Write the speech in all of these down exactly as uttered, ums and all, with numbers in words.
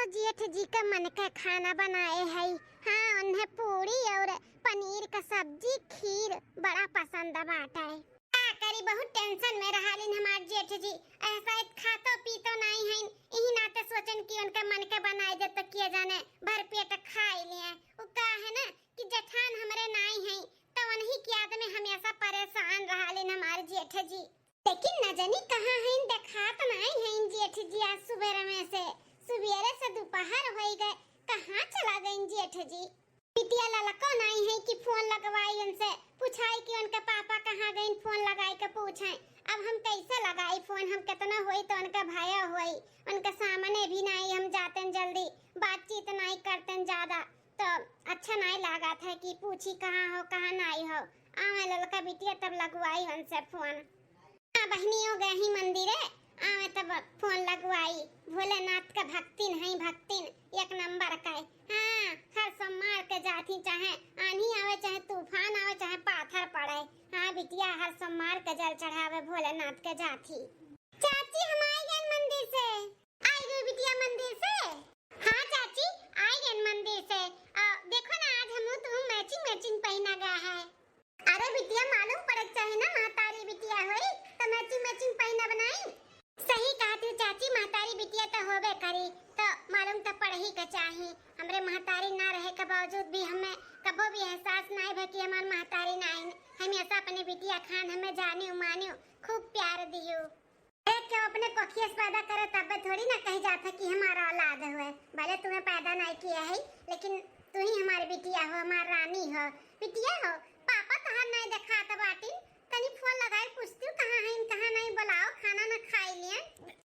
जेठ जी का मन का खाना बनाए है। हाँ, उन्हें पूरी और पनीर का सब्जी, खीर बड़ा पसंद बाटे। का करी, बहुत tension में रहलिन हमार जेठ जी। ऐसा इत खातो पीतो नाई है, इही नाते सोचन कि उनका मन का बनाए दे तो किया जाने भर पेट खाई लिए। वो का है ना कि जेठान हमरे नाई है, तो उन्हीं की याद में हमेशा परेशान रहलिन हमार जेठ जी। लेकिन न जानी कहाँ हैं, देखात नाई हैं जेठ जी। आज सुबेरे में से, सुबेरे से दोपहर होई गए, कहाँ चला गईं जेठ जी? बिटिया ललको नाई है कि फोन लगवाई उनसे, पूछाई कि उनके पापा कहाँ गईं, फोन लगाई के पूछें। अब हम कैसे लगाई फोन, हम कितना होई तो उनका भया होई, उनके सामने भी नाई हम जातेन जल्दी, बातचीत नाई करतेन ज्यादा, तो अच्छा नाई लागत है कि पूछी कहाँ हो, कहाँ नाई हो। आवे ललका बिटिया तब लगवाई उनसे फोन। हाँ, बहिनियों गही मंदिरे, आवे तब फोन लगवाई। भोलेनाथ का भक्तिन है, भक्तिन एक नंबर का। हाँ, हर सोमवार के जाती, चाहे आन्ही आवे, चाहे तूफान आवे, चाहे पाथर पड़े। हाँ बिटिया, हर सोमवार के जल चढ़ावे भोलेनाथ के जाती। चाची, हम आई गए मंदिर से। आई गई बिटिया मंदिर से? हाँ चाची, आई गए मंदिर से। आ, देखो ना, आज हम तू मैचिंग मैचिंग पहना गया है। अरे बिटिया, मालूम पड़े के चाही ना, महतारी बिटिया होई तो मैचिंग मैचिंग पहिनब नाई। सही कहत हू चाची, महतारी बिटिया तो होबे करी, तो मालूम तो पड़ही के चाही। हमरे महतारी ना रहे के बावजूद भी हमें कबो भी एहसास नाई भे कि हमार महतारी नाई, हमेशा अपने बिटिया खान हमें जानियो मानियो, खूब प्यार दियो। देख के अपने कोखिया से पैदा करे तब थोड़ी ना कही जात है कि हमारा औलाद हुए, भले तुम्हें पैदा नाई किया है, लेकिन तू ही हमारी बिटिया हो, हमारी रानी हो। बिटिया हो, पापा तहार नाई देखात बाटिन, तनी फोन लगाई पूछती हूँ कहाँ हैं, कहाँ नाई, बुलाओ, खाना ना खाई लिए।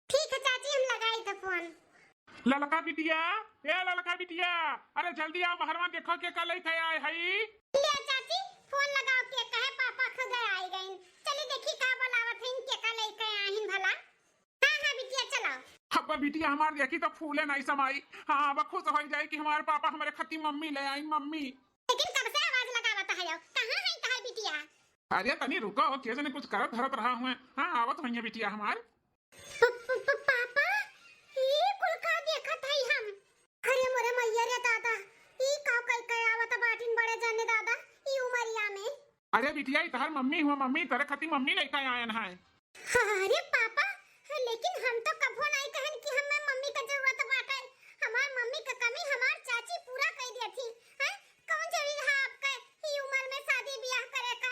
ठीक है चाची, हम लगाई तो फोन। ललका बिटिया, ए ललका बिटिया, अरे जल्दी आओ, बहरवा देखो के का लइके आए हई। ले चाची, फोन लगाओ, के कहे पापा खुदे आई गईं। चली देखी का बुलावत हैं, के का लइके आहिन भला। हाँ, हाँ, बिटिया, चलाओ। अब बिटिया हमार देखी तो फूले नाई समाई। हाँ, अब खुश होई जाई कि हमार पापा हमरे खती मम्मी ले आईं, मम्मी। लेकिन कब से आवाज लगावत है, कहाँ है तहार बिटिया? अरे तनी रुको, के जने कुछ करत धरत रहा हुए। हाँ, आवत हुई है बिटिया हमार। प-, प-, प-, पापा, ई कुल का देखत हई हम? अरे मोरे मैया रे दादा, ई का कई के आवत बाटिन बड़े जने दादा, ई उमरिया में। अरे बिटिया, ई तहर मम्मी हुआ, मम्मी, तोरे खातिर मम्मी लइके आयन है। अरे पापा, लेकिन हम तो कभो नाई कहन कि हमें मम्मी का जरूरत बाटे। हमार मम्मी का कमी हमार चाची पूरा कई देती। हैं? कौन जरूरी है आपके ई उम्र में शादी ब्याह करे का?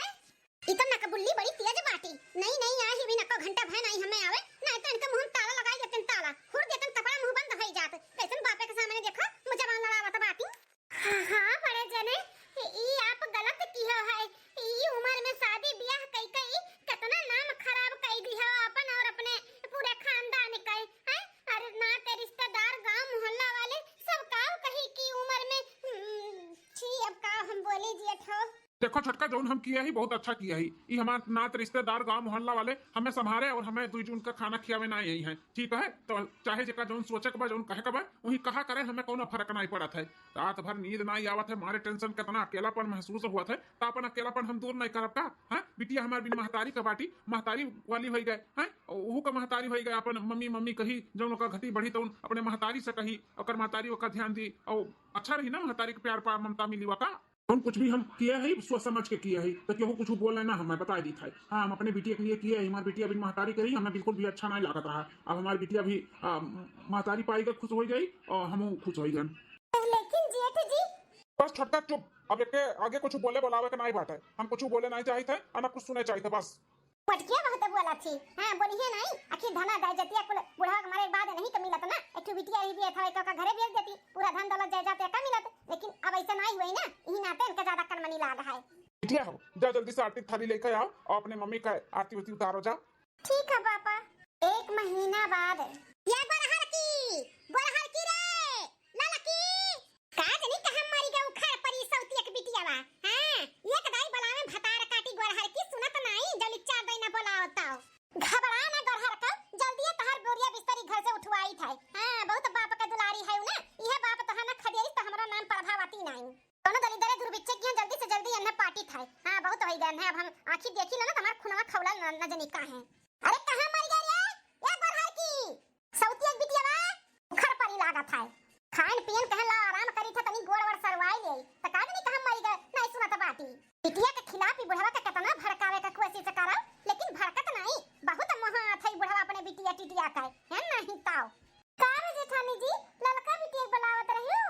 ई तो नकबुल्ली बड़ी तेज बाटी। नहीं, नहीं, आई ही भी नको घंटा भय नाई हमें आवे, नाई तो इनके मुंह में ताला लगाई देतन ताला, हुर देतन कपड़ा मुंह बंद होई जात। कैसन बापे के सामने देखो, मुँह जबान लड़ावत बाटी। हाँ, हाँ, बड़े जने, ई आप गलत किहो है। ई उम्र में शादी ब्याह कई कई कितना नाम खराब कई दिहो अपन और अपने पूरे खानदान के, हैं? अरे नाते रिश्तेदार, गांव मोहल्ला वाले सब काव कही कि उम्र में, हम्म, छी, अब का हम बोली जियत हो। देखो छोटका, जौन हम किया ही बहुत अच्छा किया ही। ई हमार नात रिश्तेदार गांव मोहल्ला वाले हमें संभारे और हमें दुई जून का खाना खियावे ना आई हैं, ठीक है? तो चाहे जेका जौन सोचे के बा, जौन कहे के बा, वही कहा करे, हमें कौनो फर्क नाई पड़त है। रात भर नींद नाई आवत है, मारे tension कितना अकेलापन महसूस हुआ था, तो अपन अकेलापन हम दूर नाई करब का? हाँ, बिटिया हमार बिन महतारी का बाटी, महतारी वाली होई गए, हाँ, ओहू का महतारी होई गए, अपन मम्मी मम्मी कही, जौन ओका घटी बढ़ी तौन अपने महतारी से कही, ओकर महतारी ओका ध्यान दी, और अच्छा रही ना, महतारी के प्यार पा ममता मिली ओका। हम कुछ भी हम किया है, सोच समझ के किया है, तो केहू कुछ बोले ना, हमें बताई दी था। हाँ, हम अपने बिटिया के लिए किया है, हमार बिटिया बिन महतारी के रही, हमें बिल्कुल भी अच्छा नहीं लागत रहा। अब हमार बिटिया भी, आ, महतारी पाई के खुश हो जाई और हमहू खुश हो जान। लेकिन जेठ जी। बस छोटका चुप, अब एके आगे कुछ बोले बोलावे के नहीं बात है। हम कुछ बोले नहीं चाहिए थे और ना कुछ सुने चाहिए थे, बस। पटकिया बहुत बोला थी। हाँ, बोलिए नहीं, आखिर धना दाई जतिया कुल बुढ़वा के मरे के बाद नहीं के मिलत ना, एक ठो बिटिया रही भी था, एक का घरे भेज देती, पूरा धन दौलत जायदाद एका मिलत, लेकिन अब ऐसा नहीं हुई ना, यही नाते इनका ज्यादा कनमनी लाग है। बिटिया हो, जा जल्दी से आरती थाली लेके आओ और अपने मम्मी का आरती उरती उतारो जा। ठीक है पापा। एक महीना बाद। ये गोरहर की, गोरहर की रे, ललकी। का जनी कहाँ मरी गए उखड़ परी सौतिया के बिटिया बा। हाँ, एक दाई बोलावे भतार काटी गोरहर की सुनत नाई, जली चार दाई ना बोलाओ ताओ। घबरा ना गोरहर का, जल्दी ये तहार बोरिया बिस्तरी घर से उठवाई था। हाँ, बहुत बाप का दुलारी है ना, यह बाप तो हमें खदेरी तो हमारा नाम प्रभावती नाई। दोनों दलिद्दर दुर्भिक्षे किया, जल्दी से जल्दी एन्हे पाटी थाई। हाँ, बहुत होई गए एन्हे, अब हम आँखी देखी ना, ना तो हमार खुनवा खौला न, न जनी का है। अरे कहाँ मर गया रे? या गोरहर की? सौतिया बिटिया बा? उखड़ परी लागत है। खाइन पियन कहन ला आराम करी था, तनी गोड़ वोड़ सरवाई ले, त का जानी कहाँ मरी गए, नहीं सुनत बाटी। बिटिया के खिलाफ ही बुढ़वा के केतना भड़कावे के कोशिश करब, लेकिन भड़कत नहीं। बहुत मोहा आथई बुढ़वा अपने बिटिया टिटिया का है, है नहीं ताव। का रे जेठानी जी, ललका बिटिया के बुलावत रहियो?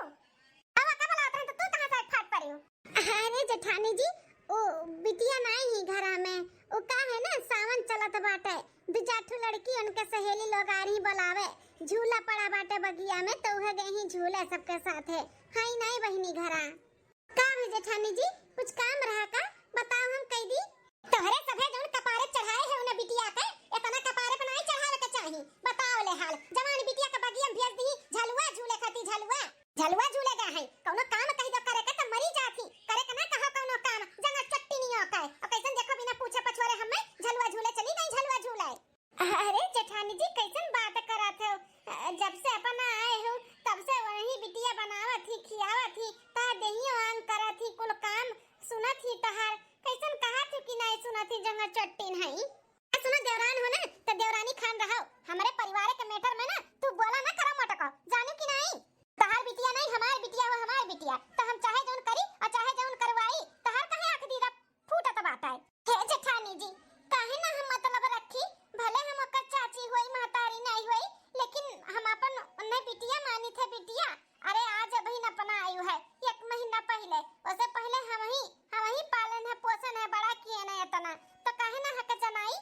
अब का बुलावत रही तो तू कहाँ से फाट पड़ियो? अरे जेठानी जी, ओ बिटिया नहीं ही घरा में, ओ का है ना, सावन चलत बाटे, दू चार ठो लड़की उनके सहेली लोग आ रही बुलावे, झूला पड़ा बाटे बगिया में, तो उहे गई ही झूले सबके साथे। हाई नहीं बहिनी घरा। का भई जेठानी जी, कुछ काम रहा का? बताओ, हम कई दी। तोहरे सभे जौन कपारे चढ़ाए है उन्हें बिटिया के, इतना कपारे पर नहीं चढ़ावे के चाही। बताओ ले हाल, जवान बिटिया के बगिया में भेज दी, झलुआ झूले खाती झलुआ। झलुआ झूले गए है, कौनो काम कही दो करे के त मरी जाती, करे के ना कहो कौनो काम, जंगल चट्टी नहीं होता है। और कैसन देखो बिना पूछे पछोरे हमें झलुआ झूले चली गई, झलुआ झूले। अरे जेठानी जी, कैसन बात करत हो? जब से अपना आए हो, तब से वही बिटिया बनावत ही, खियावत ही, ता देहियो आन करत ही, कुल काम सुनत ही तहार। कैसन कहत हो कि नहीं सुनत ही, जंगल चट्टी नहीं। आ सुनो, देवरान हो ना, तो देवरानी खान रहो। हमरे परिवार के matter में ना तू बोला ना करो मोटको, जानू कि नहीं? तहार बिटिया नहीं, हमार बिटिया हो, हमार बिटिया। तो हम चाहे जौन करी और चाहे जौन करवाई, तहार कहे आँख दीदा फूटत बाटे। हे जेठानी जी, काहे ना हम मतलब रखी, भले हम ओकर चाची होई, महतारी नहीं होई, लेकिन हम अपन उन्हें बिटिया मानी थे बिटिया। अरे आज अभी न अपना आयु है, एक महीना पहले, उसे पहले हम ही, हम ही पालन है, पोषण है, बड़ा किए न इतना, तो काहे ना हक जनाई?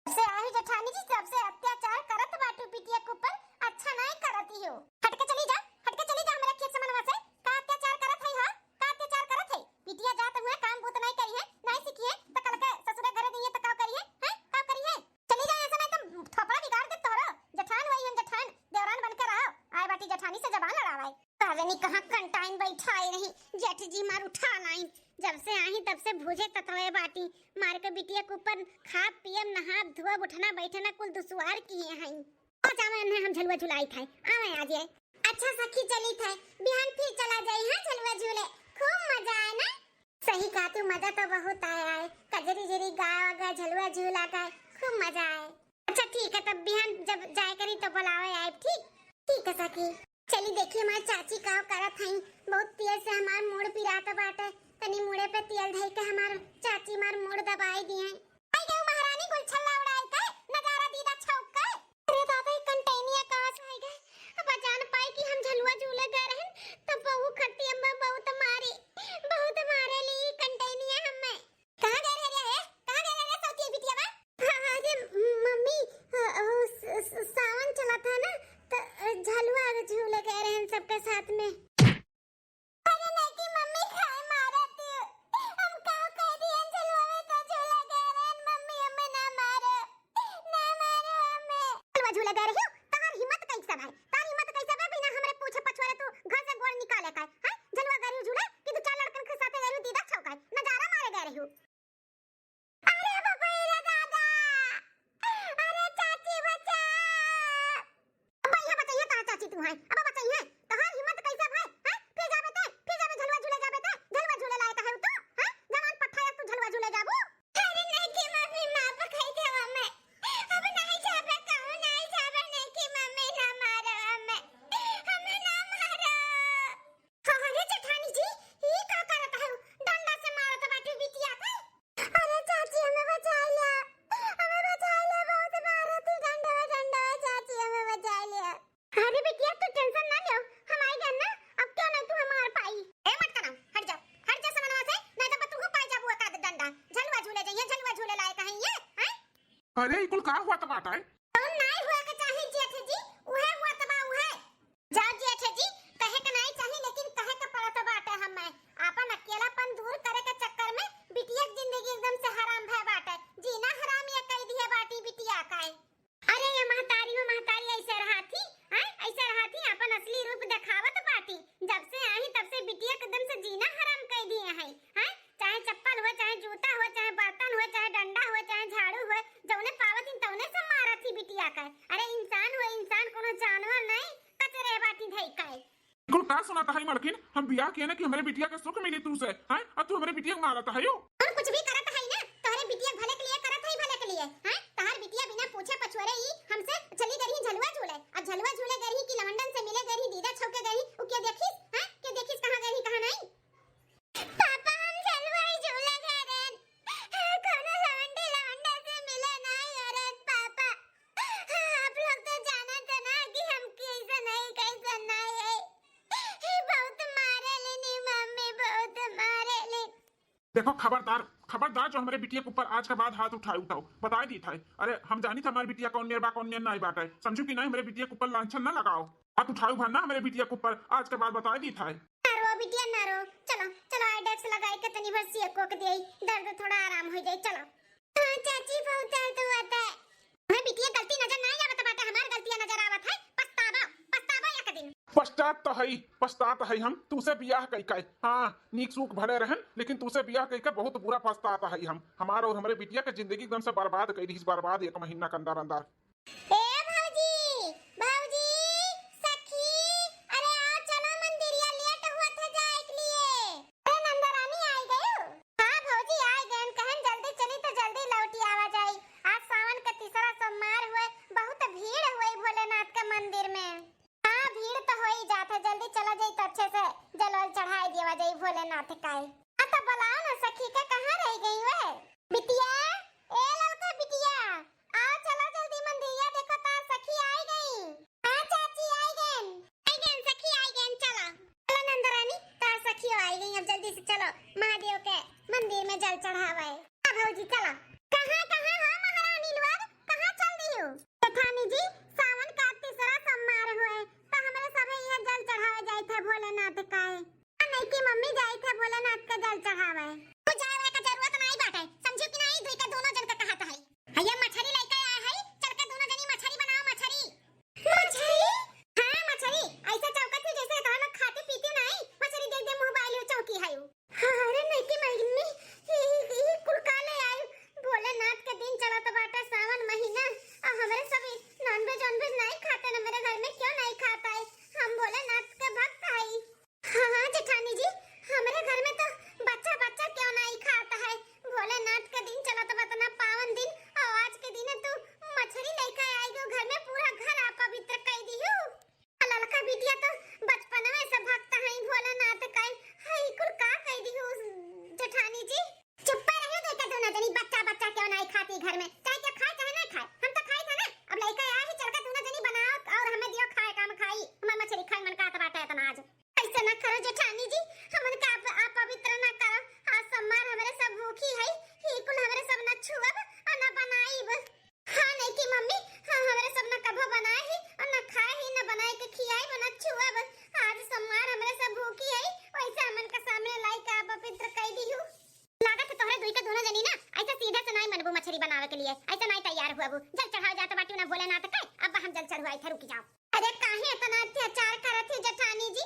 जब से आई जेठानी जी, तब से अत्याचार करत बाटू बिटिया के ऊपर, अच्छा नहीं करती हो। हट के चली जा, हट के चली जा हमारे खेत समनवा से। का अत्याचार करत है, हाँ? का अत्याचार करत है? बिटिया जात हुए काम बूत नहीं करी है, नहीं सीखी है, तो कल के ससुरे घरे गई है तो का करी है, हैं? का करी है? चली जा यहाँ से, नहीं तो थोपड़ा बिगाड़ दे तोहरो। जेठान वही हम जेठान, देवरान बन के रहो। आए बाटी जेठानी से जबान लड़ावे। का जानी कहाँ कंटाइन बैठाए रही, जेठ जी मार उठा लाइन। जब से आई तब से भूजे ततवे बाटी, मार के बिटिया के ऊपर खाब पियब नहाब धोब उठना बैठना कुल दुसवार किए हैं। आ जावे उन्हें हम झलुआ झुलाई थे, आवे आज ये। अच्छा सखी चली थे, बिहान फिर चला जाई है झलुआ झूले, खूब मजा आए ना। सही कहा तू, मजा तो बहुत आया है, कजरी जरी गावा गए, झलुआ झूला गए, खूब मजा आए। अच्छा ठीक है, तब बिहान जब जाए करी तो बुलावे आए, ठीक? ठीक है सखी। चली देखी हमार चाची का करत हई, बहुत तेज से हमार मूड़ पिरात बाटे, तनी मूड़े पे तेल धई के हमार चाची मार मूड़ दबाई दिए। आई गई महारानी गुलछल्ला उड़ाई के, नजारा दीदा छौक के। अरे दादा, ई कंटैनिया कहाँ से आई गए? अब जान पाई कि हम झलुआ झूले गए रहन, तब बहू खटिया में बहुत मारी, बहुत मारे ली कंटैनिया हमें। कहाँ गए रहे रे? कहाँ गए रहे रे सौतिया बिटिया बा? हाँ, हाँ, अरे मम्मी, अ, अ, स-, स-, सावन चला था ना, तो, अ, झलुआ झूले गए रहे हम सबके साथ में। अरे नहीं कि मम्मी खाए मारा तू, हम का कह दिए झलुआ में तो झूले गए रहे मम्मी, हमें ना मारो, ना मारो हमें। झलुआ झूले गए रही हो, तहार हिम्मत कैसे भाई, तहार हिम्मत कैसे बा बिना हमरे पूछे पछोरे तू घर से गोड़ निकाले का, हैं? झलुआ गए रही झूले कि दू चार लड़कन के साथे गए रही दीदा छौका, नजारा मारे गए रही हो। अरे बाबा रे दादा, अरे चाची बचा। अब यहाँ बचाइए, कहाँ चाची तू है? अब बचाइए, तहार हिम्मत कैसे भाई? हैं? फिर जाबे ते, फिर जाबे झलुआ झूले जाबे ते, झलुआ झूले लायक है तू, हैं? जवान पट्ठा है तू झलुआ झूले जाबू? अरे नहीं कि मम्मी, माफ कह दे हमें, अब नहीं जाबे, कहूँ नहीं जाबे, नहीं कि मम्मी ना मारो हमें, हमें ना मारो। अरे जेठानी जी, ई का करत हऊ? डंडा से मारत बाटू बिटिया के। अरे चाची, हमें बचा लिया, हमें बचा लिया, बहुत मारत ही डंडा, डंडा, चाची, हमें बचा लिया। अरे बिटिया, तू tension ना लियो, हम आई गए ना, अब क्यों नहीं तू हमार पाई। ए मटकना, हट जा, हट जा समनवा से, नहीं तो तू पाई जाबू एकाध डंडा। झलुआ झूले जाइए, झलुआ झूले लायक है ये, हैं? अरे, ई कुल का हुआ त बात है? कौन नाई हुआ के चाही जेठ जी, उहे हुआ त बा उहे। जा जेठ जी, कहे के नाई चाही, लेकिन कहे के पड़त बाटे हमें। आपन अकेलापन दूर करे के चक्कर में बिटिया के जिंदगी एकदम से हराम भय बाटे। जीना हराम ये कह दिए बाटी बिटिया का। अरे ये महतारी हो महतारी, ऐसे रहा थी, हैं? ऐसे रहा थी, आपन असली रूप देखावत बाटी। जब से आई तब से बिटिया के एकदम से जीना हराम कह दिए हैं, हैं? चाहे चप्पल हो, चाहे जूता हो, चाहे बर्तन हो, चाहे डंडा हो, चाहे झाड़ू हो, जौने पावत इन तौने से मारत ही बिटिया का। अरे इंसान हो इंसान, कोनो जानवर नहीं, कचरे बाटी धई का। कुल का सुनात है मलकिन? हम बियाह किए ना कि हमरे बिटिया के सुख मिली तू से, हैं? और तू हमरे बिटिया के मारत है यो। हम कुछ भी करत है ना, तोहरे बिटिया के भले के लिए करत है, भले के लिए, हैं? तोहर बिटिया बिना पूछे पछोरे ही हमसे चली गई झलुआ झूले, और झलुआ झूले गई कि लवंडन से मिले गई, दीदा छौके गई, देखो, खबरदार, खबरदार, जो हमरे बिटिया के ऊपर आज के बाद हाथ उठाए उठाओ, बताए दी था। अरे, हम जानी था हमारे बिटिया कौन मेर बा, कौन मेर नाई बाटे। समझू कि नाई, हमरे बिटिया के ऊपर लांछन ना लगाओ। हाथ उठाओ भर ना हमरे बिटिया के ऊपर, आज के बाद बताए दी था। ना रो बिटिया, ना रो। चलो, चलो, आइडेक्स लगाए के तनी भर सियको के दिए, दर्द थोड़ा आराम हो जाए। चलो। हाँ चाची, बहुत दर्द हुआ था। मैं बिटिया गलती नजर ना आवत बाटे, हमार गलतियां नजर आवत है। पछतावा, पछतावा एक दिन। पछतात तो हई, पछतात हई हम, तूसे बियाह कई कई। हाँ, नीक सूख भले रहन, लेकिन तूसे बियाह कई के बहुत बुरा पछतात हई हम। हमार और हमरे बिटिया के जिंदगी एकदम से बर्बाद कई दीस, बर्बाद एक महीना के अंदर अंदर। ए भौजी, भौजी, सखी, अरे आओ, चलो मंदिरिया, लेट हुआ था जाए के लिए। अरे नंदरानी आई गयो? हाँ भौजी, आई गयन। कहन जल्दी चली तो जल्दी लौटी आवा जाई। आज सावन के तीसरा सोमवार हुए, बहुत भीड़ हुई भोलेनाथ के मंदिर में। हाँ, भीड़ तो हो ही जात है, जल्दी चला जाई तो अच्छे से जल वल चढ़ाई दिया जाई भोलेनाथ का। हाँ तो बुलाओ ना सखी के, कहाँ रह गई वे? बिटिया, ए ललका बिटिया, आओ चलो जल्दी मंदिरिया, देखो तार सखी आई गई। हाँ चाची, आई गयन। आई गयन सखी, आई गयन, चलो। चलो नंदरानी, तार सखियो आई गई, अब जल्दी से चलो महादेव के मंदिर में जल चढ़ावे। हाँ भौजी, चलो। कहाँ, कहाँ हो महारानी लोग, कहाँ चल दियो? जेठानी जी, सावन का तीसरा सोमवार हुए, तो हमरे सभे यहाँ जल चढ़ावे जाए थे भोलेनाथ का। हाँ, नईकी मम्मी जाए थे भोलेनाथ का जल चढ़ावे। तू जाए का जरूरत नहीं बाटे, समझू कि नहीं, दुई का दोनों जन का कहत है। भैया मछरी लेके आए है, चल के दोनों जनी मछरी बनाओ, मछरी। मछरी? हाँ, मछरी। ऐसा चौकत है जैसे तोहरा लोग खाती पीती नहीं। मछरी देख दे, मुंह बाइल हो चौकी है। हाँ, अरे नईकी मम्मी, ई, ई, ई कुल का ले आयु? भोलेनाथ के दिन चलत बाटे, सावन महीना, आ हमरे सब नॉनवेज वॉनवेज नहीं खाते ना, मेरे घर में क्यों नहीं खाता है? हम भोलेनाथ के भक्त हई। हाँ, हाँ, जेठानी जी, हमरे घर में तो बच्चा, बच्चा क्यों नहीं खाता है? भोलेनाथ के दिन चलत बा, इतना पावन दिन, और आज के दिन तू मछरी लेके आई गो घर में, पूरा घर अपवित्र कर दिहू। ललका बिटिया तो बचपनवे से भक्त हई भोलेनाथ का, हई कुल का कर दिहू जेठानी जी? चुप्पे रहियो, देखा दोनों जनी, बच्चा, बच्चा क्यों नहीं खाती घर में, चाहे क्या खाए चाहे ना खाए, हम तो खाए था ना। अब लेके आए ही, चल के दोनों जनी बनाओ और हमें दियो खाए, काम खाई, हमार मछली खाए मन का बाटे इतना आज। ऐसा ना करो जेठानी जी, हमन का आप, आप पवित्र ना करो। आज सोमवार हमरे सब भूखी है, ही कुल हमरे सब ना छुअब और ना बनाइब। हाँ, नईकी मम्मी, हाँ, हमरे सब ना कभो बनाए ही और ना खाए ही, ना बनाए के खियाइब और ना छुअब। आज सोमवार हमरे सब भूखी है, वैसे हमन के सामने लाई का पवित्र कई दिहू। लागत है तोहरे दुई के दोनों जनी ना ऐसे सीधे से नाई मनबू मछरी बनावे के लिए, ऐसे नाई तैयार हुआ बू। जल चढ़ाओ जात बाटी ना भोलेनाथ के, अब हम जल चढ़वाई थे, रुकी जाओ। अरे काहे इतना अत्याचार करत ही जेठानी जी?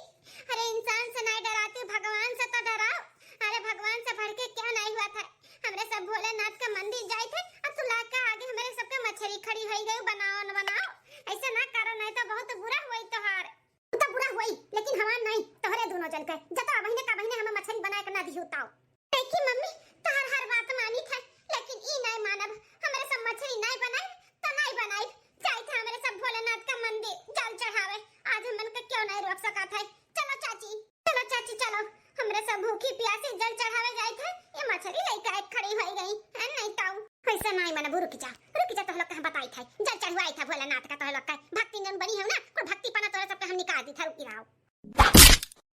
अरे इंसान से नाई डराती, भगवान से तो डराओ। अरे भगवान से बढ़ के क्या नाई हुआ था? हमरे सब भोलेनाथ के मंदिर जाए थे, अब तू लाग के आगे हमरे सबके मछरी खड़ी होई गई, बनाओ न बनाओ, ऐसे ना करो, नहीं तो बहुत बुरा हुई तोहार। तू तो बुरा हुई, लेकिन हमार नहीं, तोहरे दोनों जन के। जतो अबहिने का बहिने हमें मछरी बनाए के ना दिहू ताओ। देखी मम्मी, तोहर हर बात मानी था, लेकिन ई नाई मानब, हमरे सब मछरी नाई बनाए, तो नाई बनाए। जाए थे हमरे सब भोलेनाथ का मंदिर जल चढ़ावे, आज हमन के क्यों नहीं रोक सका था। चलो चाची, चलो चाची, चलो, हमरे सब भूखी प्यासी जल चढ़ावे जाए थे, ये मछली लेके आए खड़ी हो गई है, नहीं ताऊ। वैसे नाई मनबू, रुक जा, रुक जा, तोह लोग के हम बताई थे, जल चढ़वाई था भोलेनाथ का, तोह लोग का भक्ति नन बनी है ना, कुल भक्ति पना तोहरे सबके हम निकाल दी था, रुकी रहो।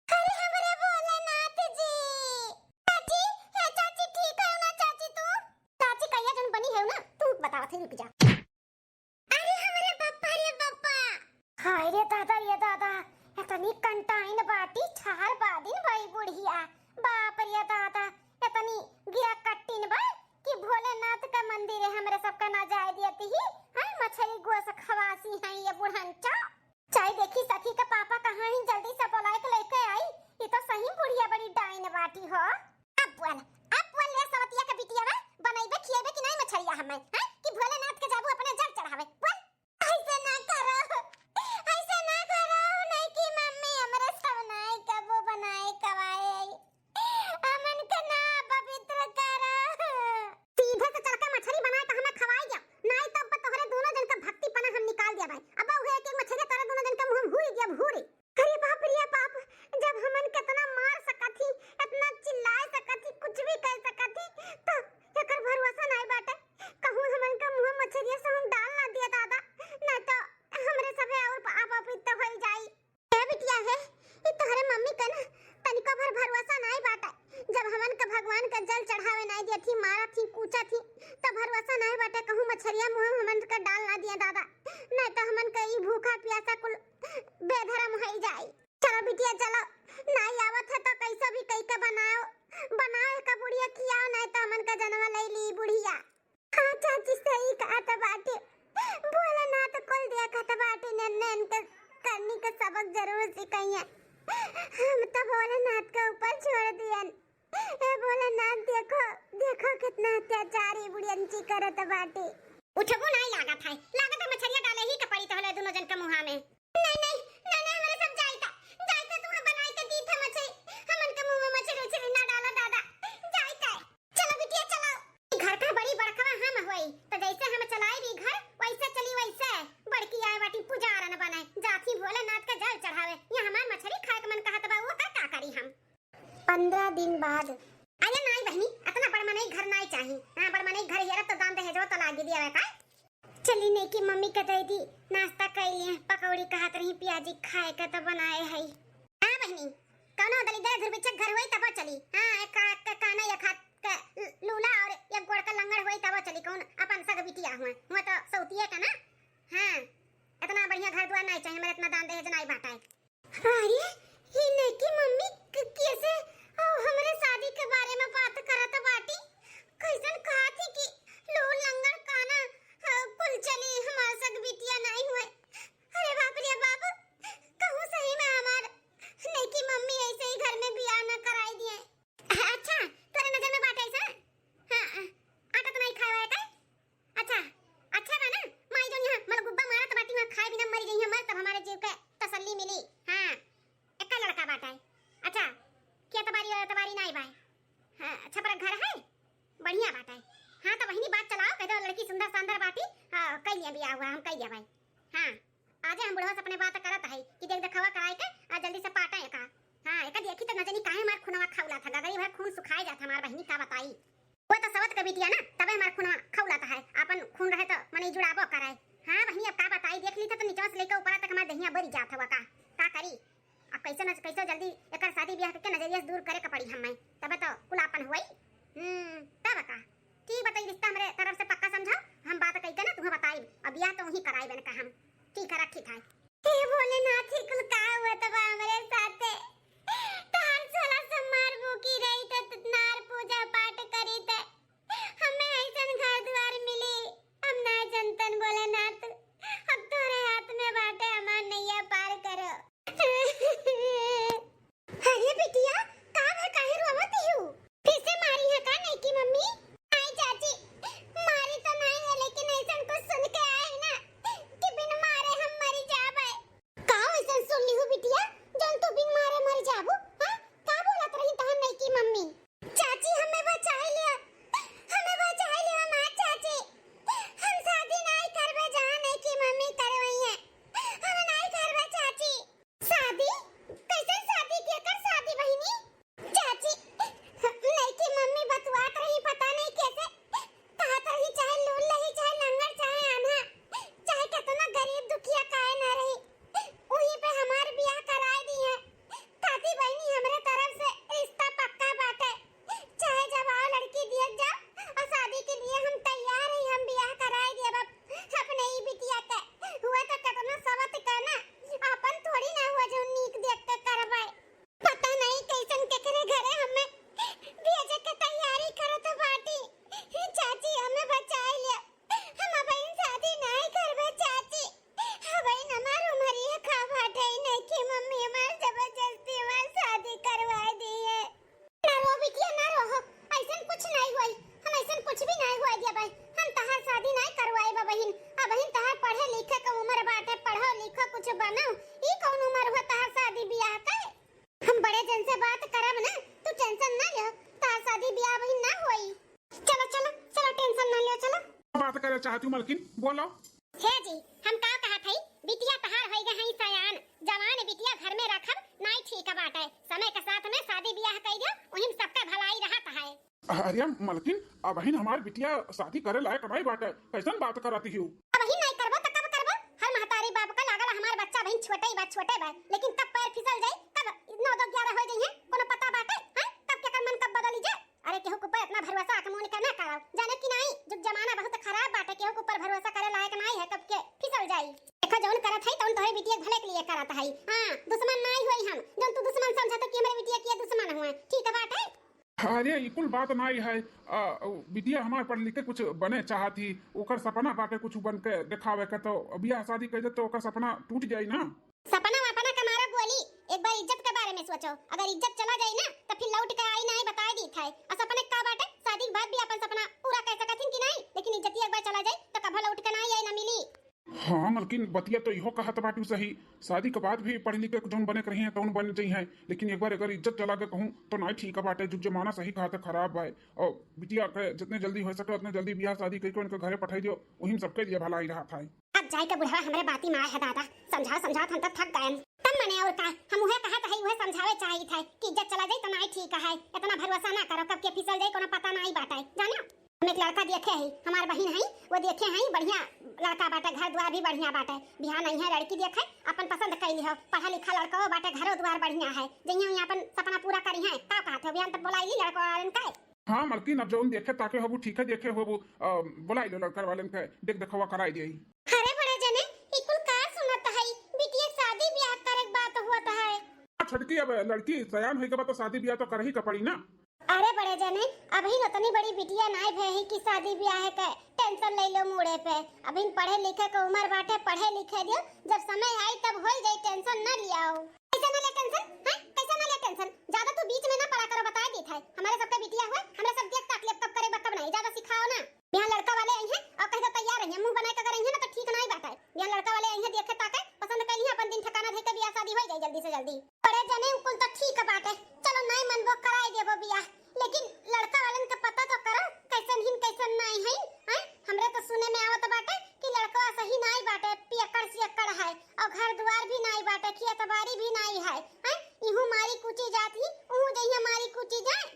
अरे हमरे भोलेनाथ जी, चाची, हे चाची, ठीक है ना चाची तू? चाची कहिया जन बनी है ना, तू बतावत है, रुक जा। अरे हमरे बप्पा रे बप्पा। हाय रे दादा रे दादा, इतनी कंटाइन बाटी, चार बादिन भई बुढ़िया। बाप रे दादा, इतनी गिरा कट्टिन बा कि भोलेनाथ का मंदिर है, हमरे सबका ना जाए दियती ही। हाय मछली गोस खवासी हैं ये बुढ़ंचा। चाहे देखी सखी का पापा कहाँ ही, जल्दी से बोलाए के लेके आई। ये तो सही बुढ़िया बड़ी डाइन बाटी हो। अब बोल, अब बोल रे सवतिया के बिटिया बा, बनैबे खिएबे कि नहीं मछरिया हमें, हैं? कि भोलेनाथ के जाबू अपने जल चढ़ावे? बोल। ऐसे ना करो, ऐसे ना करो, नहीं कि मम्मी हमरे सब नाई कबो बनाए कवाए, हमन के ना पवित्र करो। सीधे से चल के मछरी बनाए के हमें खवाई जा, नाई तब तोहरे दोनों जन के भक्ति पना हम निकाल दिया भाई। अब उहे एक एक मछरिया तोहरे दोनों जन के मुंह में हुरी दिया, हुरी। अरे बाप रे बाप, जब हमन केतना मार सकत ही, एतना चिल्लाए सकत ही, कुछ भी कर सकत ही, तो एकर भरोसा नाई बाटे। कहूँ हमन का मुंह मछरिया से हम डाल ना दिया दादा, ना तो हमरे सभे और पाप अपवित्र होई जाई। ए बिटिया हे, ई तोहरे मम्मी के ना तनिको भर भरोसा नाई बाटे। जब हमन का भगवान का जल चढ़ावे नाई दिया थी, मारा थी, कूचा थी, तब भरोसा नाई बाटे कहूँ मछरिया मुँह में हमन का डाल ना दिया दादा, नहीं तो हमन का ई भूखा प्यासा कुल बेधर्म होई जाई। चलो बिटिया चलो, नाई आवत है तो कैसो भी कई के बनाओ, बनाओ एक बुढ़िया खियाओ, नहीं तो हमन का जनवा ले ली बुढ़िया। हाँ चाची, सही कहत बाटे। भोलेनाथ कुल देखत बाटे, नन्ने इनके करनी के सबक जरूर सिखाइए। हम तो भोलेनाथ के ऊपर छोड़ दियन। ए भोलेनाथ, देखो, देखो कितना अत्याचार ई बुढ़ियन ची करत बाटे। उठबो नाई लागत है, लागत है मछरिया डाले ही के पड़ी तोहले दुनो जन के मुँहा में। नहीं, नहीं, नहीं, नहीं, हमरे सब जाइता, जाइता तू बनाई के दीत है मछरी, हमन के मुँह में मछरी उछरी ना डाला दादा, जाइता। चलो बिटिया, चलो। ई घर का बड़ी बड़कवा हम होई, तो जैसे हम चलाई भी घर, वैसे चली वैसे। बड़की आए बाटी पुजारन बने, जाथी भोलेनाथ का जल चढ़ावे। यहाँ हमार मछरी खाए के मन कहत बा, वो का, का करी हम? पन्द्रह दिन बाद। अरे नाई बहिनी, अतना बड़ मनई घर नाई चाही। हाँ, बड़ मनई घर हेरत तो दान दहेजवा तो लागी दिया का? चली नेकी मम्मी के दे दी, नाश्ता कर लिए, पकौड़ी कहत रही पियाजी खाए के तो बनाए है। हाँ बहिनी, कौनो दलिद्दर धुरबिच्छक घर होई तब चली। हाँ, एक का, का, काना एक हाथ के लूला और एक गोड़ का लंगड़ होई तब चली। कौन अपन सग बिटिया हुआ, हुआ तो सौतिये का ना। हाँ, इतना बढ़िया घर दुआर नहीं चाहिए, मेरे इतना दान दहेज नहीं बांटा है। अरे, ई नईकी मम्मी क-, कैसे, ओ, हमरे शादी के बारे में बात करत बाटी? कैसन कहत ही कि लूल लंगड़ काना, अ, कुल चली, हमार सग बिटिया नाई हुए। अरे बाप रे बाप, कहूँ सही में हमार नईकी मम्मी ऐसे ही घर में बियाह न कराई दिए। अच्छा, तोरे नजर में बाटे ऐसा? हाँ, आटा तो नहीं खाए वाए का? अच्छा, अच्छा बा ना, माई जौन यहाँ मलगुब्बा मारत बाटी, वहाँ खाए बिना मरी जइहे मर, तब हमारे जीव के तसल्ली मिली। हाँ, एक्का लड़का बाटा है। अच्छा, के तबारी और तबारी नाई बाय। हाँ, अच्छा, पर घर है, बढ़िया बाटा है। हाँ, तो बहिनी बात चलाओ, कह दो लड़की सुंदर सान्दर बाटी, हाँ, कई लिया बियाह हुआ, हम कई लिया भाई। हाँ। आजे हम बुढ़वा से अपने बात करत है कि देख देखावा कराए के आ जल्दी से पाटा एका। हाँ, एका देखी तो न जानी काहे हमार खुनवा खौला था, गगरी भर खून सुखाए जात हमार बहिनी का बताई। वो तो सवत के बिटिया ना, तबे हमार खुनवा खौला था है, आपन खून रहे तो मने जुड़ाबो कराए। हाँ बहिनी, अब का बताई, देख ली था तो नीचवा से लेके ऊपरा तक हमार दहिया बरी जात हवा का, का करी? अब कैसे न कैसे जल्दी एकर शादी ब्याह करके नजरिया से दूर करे के पड़ी हमें, तबे तो कुल आपन हुई। हम्म, तब का? ठीक बताई, रिश्ता हमरे तरफ से पक्का समझो, हम बात कई के ना तुम्हें बताई, अब ब्याह तो वहीं कराई बन का हम। ठीक है, रखी था। हे भोलेनाथ, ही कुल का हुआ तब हमरे साथे? तोहार सोलह सोमवार भूखी रही त नार पूजा पाठ करी त हमें ऐसन घर द्वार मिली। हम ना जनतन भोलेनाथ, अब तोरे हाथ में बाटे, हमार नैया पार करो। अरे बिटिया, का भा काहे रोवत हियू? फिर से मारी है का नईकी मम्मी? आई चाची, मारी तो नहीं है, लेकिन ऐसन कुछ सुन के आए ना कि बिन मारे हम मरी जाबे। का ऐसन सुन लिहू बिटिया, जौन तू बिन मारे मर जाबू? हाँ? का बोलत रही तहार नईकी मम्मी? चाची, हमें बचाई लिया, हमें बचाई लिया, हमार चाची। हम शादी नहीं करबे, जहाँ नईकी मम्मी करवई है, हम नहीं करबे चाची। शादी? कैसन शादी? केकर शादी बहिनी? चाची, नईकी मम्मी बतुआत रही, पता नहीं कैसे कहत रही, चाहे लूल रही, चाहे लंगड़, चाहे आन्हा, चाहे कितना गरीब दुखिया काहे ना रही, वहीं पे हमार बियाह कराए दी है। खाती बहिनी, हमरे तरफ से रिश्ता पक्का बाटे, चाहे जब आओ लड़की दियत जाओ, और शादी के लिए हम तैयार ही, हम बियाह कराए दिए अब अपने ही बिटिया के। हुआ तो कितना सवत के ना, अपन थोड़ी ना हुआ जो नीक देख के करवाए। पता नहीं कैसन केकरे घरे हमें भेजे के तैयारी करत बाटी। हे चाची, हमें बचाई लिया, हम अबहिन शादी नहीं करबे चाची। अबहिन हमार उमरिया का बाटे, नईकी मम्मी हमार जबरदस्ती हमार शादी करवाए दी है। ना रो बिटिया, ना रो, ऐसन कुछ नहीं होई, हम ऐसन कुछ भी नहीं होए दिया भाई। हम तहार शादी नहीं करवाई बा बहिन, अबहिन तहार पढ़े लिखे का उम्र बाटे, पढ़ो लिखो कुछ बनो, ई कौन उम्र हुआ तहार शादी बियाह के? हम बड़े जन से बात करब ना, तू tension ना लियो, तहार शादी बियाह बहिन ना होई। चलो, चलो, चलो, tension ना लियो, चलो। बात करे चाहती हूँ मलकिन, बोलो। हे जी, हम का कहत हई, बिटिया तहार होई गए हई सयान, जवान बिटिया घर में रखब नाई ठीक बाटे। समय के साथ में शादी बियाह कई दियो, उहिम सबके भलाई रहत है। अरे मलकिन, अबहिन हमार बिटिया शादी करे लायक नाई बाटे, कैसन बात करत हियो? अबहिन नाई करबो त कब करबो? हर महतारी बाप का लागल हमार बच्चा बहिन छोटे ही बा, छोटे बा, लेकिन कब पैर फिसल जाई, कब नौ दो ग्यारह हो जाई है, कोनो पता बाटे? हैं? कब केकर मन कब ऐसा आँख मुँह निकर ना करब, जाने कि नाई, जुग जमाना बहुत खराब बाटे, केहू के ऊपर भरोसा करे लायक नाई है, कब के फिसल जाई। देखो, जौन करत है, तौन तोहरे बिटिया के भले के लिए करत है। हाँ, दुश्मन नाई होई हम, जौन तू दुश्मन समझत हो कि हमरे बिटिया के दुश्मन हुए, ठीक बाटे? अरे, ई कुल बात नाई है। आ, बिटिया हमार पढ़ लिख के कुछ बने चाहत ही, ओकर सपना बाटे कुछ बन के देखावे के, तो बियाह शादी कर दे तो ओकर सपना टूट जाई ना। सपना वपना का मारो गोली, एक बार इज्जत के बारे में सोचो। अगर इज्जत चला जाई ना, तो फिर लौट के आई नाई, बताई दी था। और सपने का बाटे, शादी के बाद भी अपन सपना पूरा कर सकत हिन कि नाई, लेकिन इज्जतिया एक बार चला जाई, तो कभो लौट के नाई आई, ना मिली। हाँ मलकिन, बतिया तो इहो कहत बाटू सही, शादी के बाद भी पढ़ लिख के जौन बने के रही हैं, तौन बन जाई हैं, लेकिन एक बार अगर इज्जत चला के कहूँ तो नाई ठीक बाटे। जुग जमाना सही कहत है, खराब बाय। और बिटिया के जितने जल्दी हो सके उतने जल्दी बियाह शादी करके उनके घरे पठाई दियो, वही में सबके लिए भलाई रहत है। अब जाए के बुढ़वा हमरे बाती में आए है दादा, समझाओ समझाओ, हम तो थक गए। तब मने और का, हम उहे कहत है, उहे समझावे चाहिए था कि इज्जत चला जाई तो नाई ठीक है, इतना भरोसा ना करो, कब के फिसल जाई कोनो पता नाई बाटे, जानो। हम एक लड़का देखे हई, हमार बहिन हई, वो देखे हई, बढ़िया लड़का बाटे, घर द्वार भी बढ़िया बाटे। बिहान आई है लड़की देखे, अपन पसंद कई लिहो, पढ़ा लिखा लड़का हो बाटे, घरो द्वार बढ़िया है, जइहे वहीं अपन सपना पूरा करी है। का कहत हो, बिहान तक बोलाई ली लड़का वालन का? हाँ मलकिन, अब जौन देखे ताके होबू, ठीक है देखे होबू, अ, बोलाई लो लड़का वालन के, देख देखवा कराई दे। अरे बड़े जने, ई कुल का सुनत हई? बिटिया शादी ब्याह करे के बात हुआ है। छोटकी, अब लड़की सयान होई के बाद तो शादी ब्याह तो करही का पड़ी ना। अरे बड़े जने, अबहिन उतनी बड़ी बिटिया नाय भय है कि शादी ब्याह के टेंशन ले लो मूड़े पे। अबहिन पढ़े लिखे के उम्र बाटे, पढ़े लिखे दियो, जब समय आई तब होई जाई, टेंशन ना लियाओ। कैसे ना ले टेंशन, हैं? कैसे ना ले टेंशन? ज्यादा तू बीच में ना पड़ा करो, बताए दी था। हमारे सबके बिटिया हुए, हमरे सब देख ताक लेब कब करे बा कब नहीं, ज्यादा सिखाओ ना। यहाँ लड़का वाले आई हैं और कह दो तैयार रहिए, मुंह बनाए के अगर आई हैं ना तो ठीक नाई बाटे। बिहान लड़का वाले अइहें, देखे ताके, पसंद कइली, अपन दिन ठिकाना धइके बियाह शादी होइ जाई जल्दी से जल्दी। बड़े जने उ कुल तो ठीक बाटे, चलो नाई मनबो कराई देबो बियाह, लेकिन लड़का वालन के पता तो करो कैसन हिन कैसन नाई है। हैं? हमरे तो सुने में आवत बाटे कि लड़कवा सही नाई बाटे, पियक्कड़ सियक्कड़ है और घर दुआर भी नाई बाटे, खेत बाड़ी भी नाई है। हैं? इहू मारी कूची जात ही, उहू जइहे मारी कूची जाए।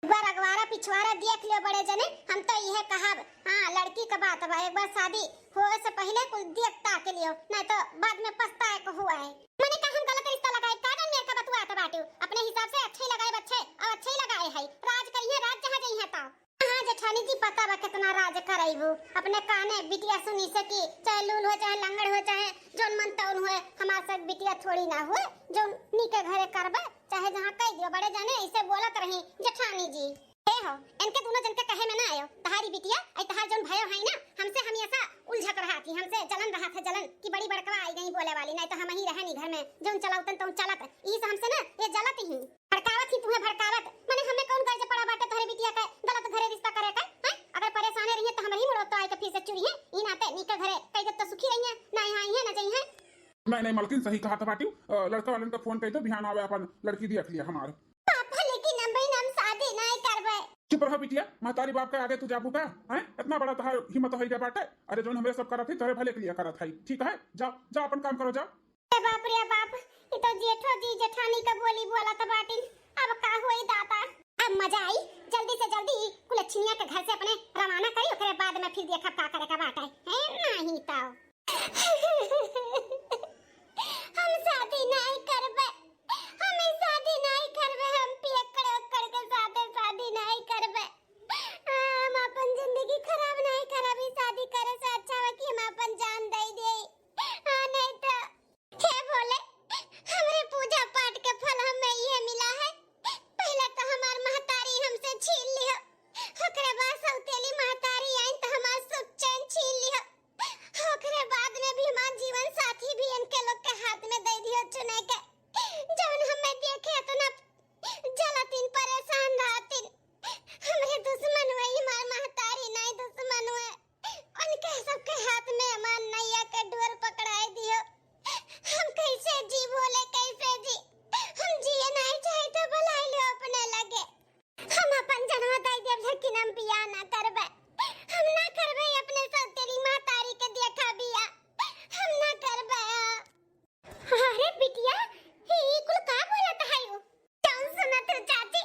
एक बार अगवारा पिछवारा देख लियो बड़े जने, हम तो इहे कहब। हाँ, लड़की का बात बा, एक बार शादी होए से पहिले कुल देख ताक लियो, नहीं तो बाद में पछताए को हुआ है। मने का हम गलत रिश्ता लगाए, का जान मेरे का बतुआ तो बाटू, अपने हिसाब से अच्छे ही लगाए बच्चे, और अच्छे ही लगाए है, राज करिए, राज जहाँ जइहे तो। हाँ जेठानी जी, पता बा कितना राज करैबू, अपने काने बिटिया सुनी से कि चाहे लूल हो, चाहे लंगड़ हो, चाहे जौन मन तौन हुए, हमार सब बिटिया थोड़ी ना हुए, जौन नीके घरे करबे। चाहे जहाँ कह दियो, बड़े जाने ऐसे बोलत रही जेठानी जी। ए हो, इनके दोनों जन के कहे में ना आयो। तहारी बिटिया, आई तहार जौन भयो है ना, हमसे हमेशा उलझत रहा थी, हमसे जलन रहा था, जलन कि बड़ी बड़कवा आई गई बोले वाली, नहीं तो हम ही रहे नहीं घर में, जौन चलावतन तौन चलत, ई से हमसे ना ये जलत ही भड़कावत ही तुम्हें भड़कावत। मने हमें कौन गर्ज पड़ा बाटे तोहरे बिटिया के गलत घरे रिश्ता करे के, हैं? अगर परेशाने रहिए तो हम ही मुड़ो तो आए के फिर से चुरी है, ई नाते नीके घरे कह दे तो सुखी रहिए, ना यहाँ आई है ना जाई है। नहीं, नहीं, मलकिन सही कहा था बाटी। अ, लड़का वालन का फोन कह दो, बिहान आवे, अपन लड़की देख लिया हमार। पापा, लेकिन हम बहिन, हम शादी नहीं करबे। चुप रहो बिटिया, महतारी बाप के आगे तू जाबू का? हैं? इतना बड़ा तहार हिम्मत हो गया बाटे। अरे, जौन हमरे सब करत है, तोहरे भले के लिए करत है, ठीक है? जाओ, जाओ, अपन काम करो, जाओ। अरे बाप रे बाप, ये तो जेठो जी जेठानी का बोली बोलत बाटिन। अब का होई दाता? अब मजा आई, जल्दी से जल्दी कुलच्छिनिया के घर से अपने रवाना करी, ओकरे बाद में फिर देखब का करे का बाटे। हैं? नहीं तो। हम शादी नहीं करबे, हम ई शादी नहीं करबे, हम पियक्कड़ उक्कड़ के साथे शादी नहीं करबे। आ, हम अपन जिंदगी खराब नहीं करब, ई शादी करे से अच्छा बा कि हम अपन जान दे दे। आ, नहीं तो, हे भोले, हमरे पूजा पाठ के फल हमें ये मिला है। पहले तो हमार महतारी हमसे छीन लियो, ओकरे बाद सौतेली महतारी आइन तो हमार सुख चैन छीन लियो। ओकरे बाद में भी हमार जीवन साथी भी इनके लोग के हाथ में दे दियो चुने के, जौन हमें देखे इतना जलतिन, परेशान रहतिन। हमरे दुश्मन हुए, हमार महतारी नहीं दुश्मन हुए। उनके सबके हाथ में हमार नैया के डोर पकड़ाए दियो। हम कैसे जी भोले, कैसे जी? हम जिए नहीं चाहे तो बुलाई लो अपने लगे। हम अपन जनवा दे देब, लेकिन हम बियाह ना करबे। हम ना करबे अपने सौतेली महतारी के देखा बियाह। हम ना करबे। अरे बिटिया, ई कुल का बोलत है उ? जौन सुनत हो चाची,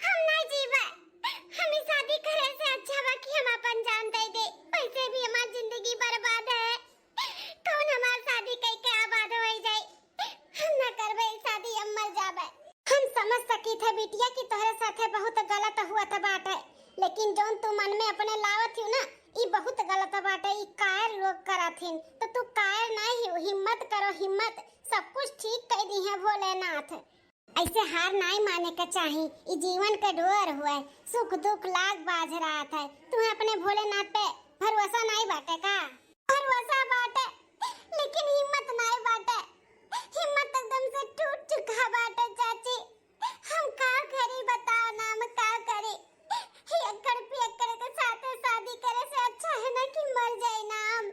हम ना जीबे। हम ई शादी करे से अच्छा बा कि हम अपन जान दे दे। वैसे भी हमार जिंदगी बर्बाद है। कौन हमार शादी कई के आबाद होई जाई? हम ना करबे ई शादी, हम मर जाबे। हम समझ सकी थे बिटिया कि तोहरे साथे बहुत गलत हुआ था बाटे, लेकिन जौन तू मन में अपने लावत हिउ ना, ई बहुत गलत बाटे, ई कायर लोग करत हिन। तो तू कायर नाहीं हिउ, हिम्मत करो, हिम्मत, सब कुछ ठीक कइ दिहे भोलेनाथ। ऐसे हार नाहीं माने के चाही, ई जीवन के डोर हुए, सुख दुख लाग बाझ रहत है। तुहे अपने भोलेनाथ पे भरोसा नाहीं बाटे का? भरोसा बाटे, लेकिन हिम्मत नाहीं बाटे, हिम्मत एकदम से टूट चुका बाटे चाची। हम का करी बताओ ना, हम का करी? ही अक्कड़ पियक्कड़ के साथे शादी करे से अच्छा है ना कि मर जाई ना हम।